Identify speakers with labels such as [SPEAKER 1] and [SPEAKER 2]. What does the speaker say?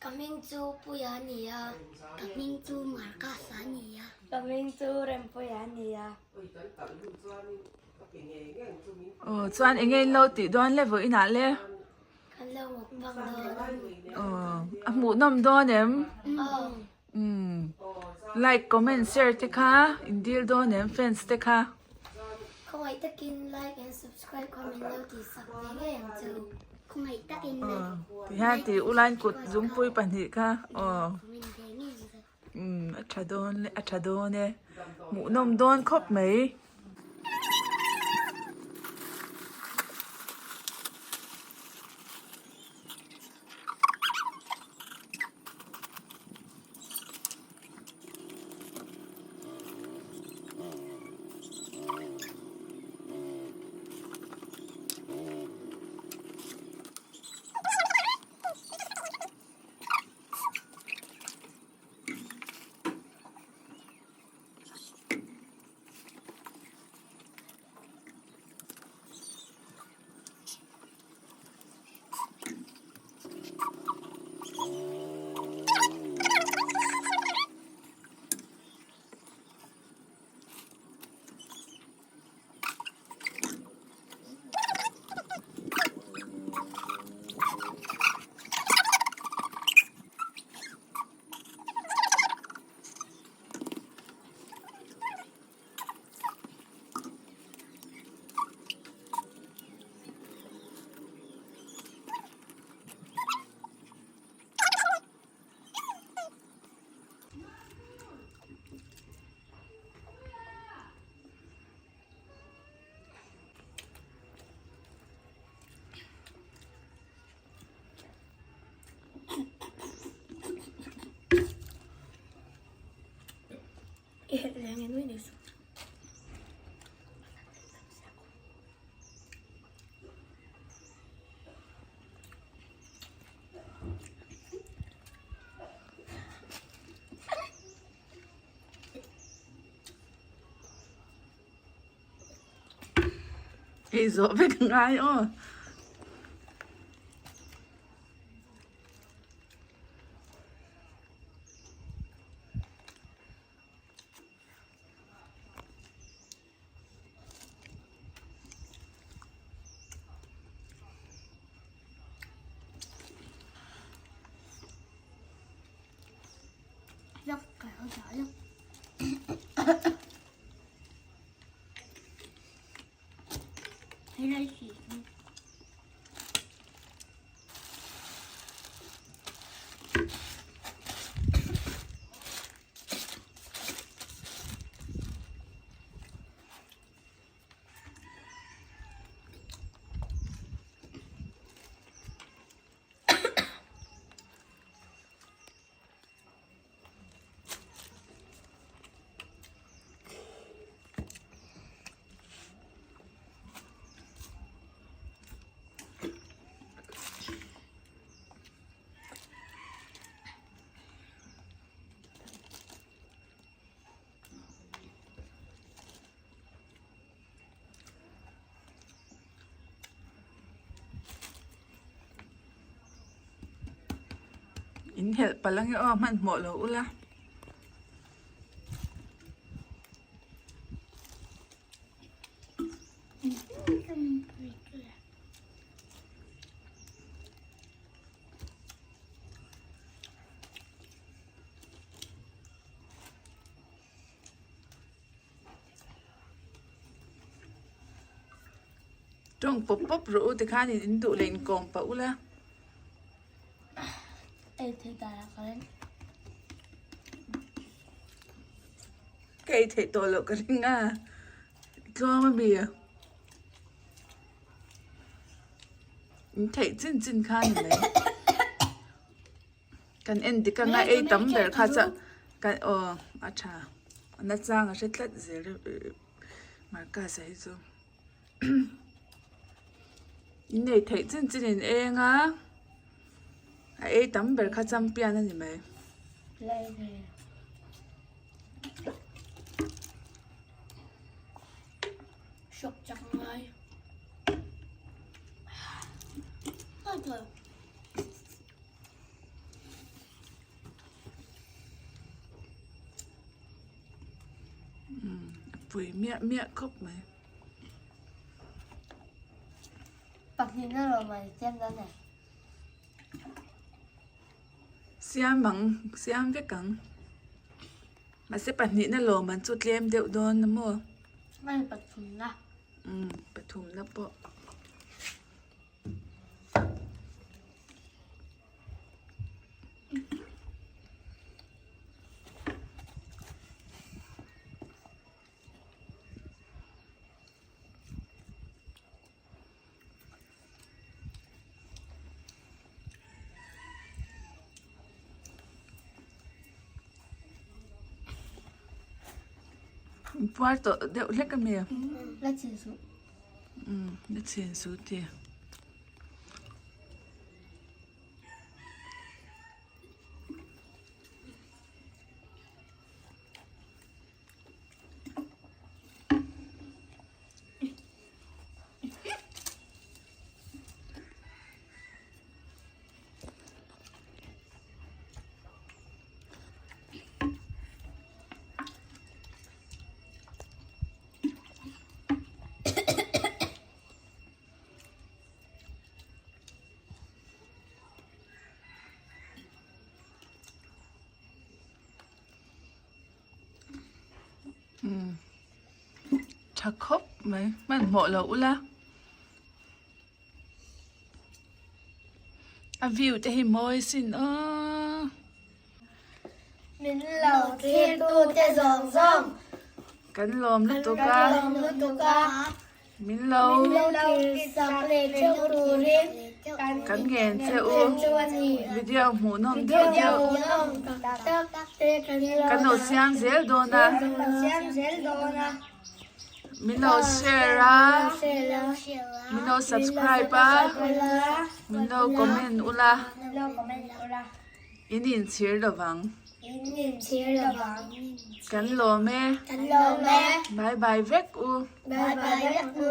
[SPEAKER 1] Ka hming chu Puia a ni a. Ka hming chu Marcus a ni a.
[SPEAKER 2] Ka hming chu Rempuia a ni a.
[SPEAKER 3] Aw chuan eng nge in lo tih dawn le vawiinah le?
[SPEAKER 1] Kan lo mukbang dawn.
[SPEAKER 3] Aw a hmuhnawm dawn em?
[SPEAKER 1] Aw.
[SPEAKER 3] Umm like comment share te kha in dil dawn em fans te kha?
[SPEAKER 1] Khawngaih takin like and subscribe kha min lo tih sak ve ngei ang chu. Khawngaih takin like.
[SPEAKER 3] Aw tihian tih ulain kut zungpui pahnih kha aw. Umm a tha dawn le a tha dawn e hmuhnawm dawn khawp mai. Ei zawh vek a ngai aw. In helh palh ange aw hmanhmawh lo ula. Tawng pawp pawp rawh u tikhan in in duh leh in kawm pah ula. Ka ei theih tawh loh ka ring a, tluang a mi. In theih chin chin kha a ni mai. Kan en dik anga ei tam ber kha chuan kan aw a tha a nachang a hre tlat zel Marcus-a hi chu in nei theih chin chin in eng a a ei tam ber kha champion a ni mai. Pui miah miah khawp mai.
[SPEAKER 1] Pahnihna lawm an siam dawn e.
[SPEAKER 3] Siam ang, siam vek ang. Mahse pahnihna lawm an chu tlem deuh dawn a maw?
[SPEAKER 1] Hmai pathumna.
[SPEAKER 3] Umm pathumna pawh. Puar tawh deuh hlek a mi?
[SPEAKER 1] La chin suh.
[SPEAKER 3] Umm la chin suh ti. Umm tha khawp mai hmanhmawh loh ula a view te hi mawi sin aw.
[SPEAKER 1] Min lo thlir tu te zawng zawng.
[SPEAKER 3] Kan lawm lutuk a.
[SPEAKER 1] Kan lawm lutuk a.
[SPEAKER 3] Min lo.
[SPEAKER 1] Min lo thlir sak leh theuh turin
[SPEAKER 3] kan ngen che u. Video hmuhnawm deuh deuh.
[SPEAKER 1] Video hmuhnawm tak tak te kan lo.
[SPEAKER 3] Kan lo siam zel dawn a.
[SPEAKER 1] Kan lo siam zel dawn a.
[SPEAKER 3] Min lo share a. Min lo subscribe a. Min lo comment ula.
[SPEAKER 1] Min lo comment ula.
[SPEAKER 3] In inchhir lovang.
[SPEAKER 1] In inchhir lovang.
[SPEAKER 3] Kan lawm e.
[SPEAKER 1] Kan lawm e.
[SPEAKER 3] Bye bye vek u.
[SPEAKER 1] Bye bye vek u.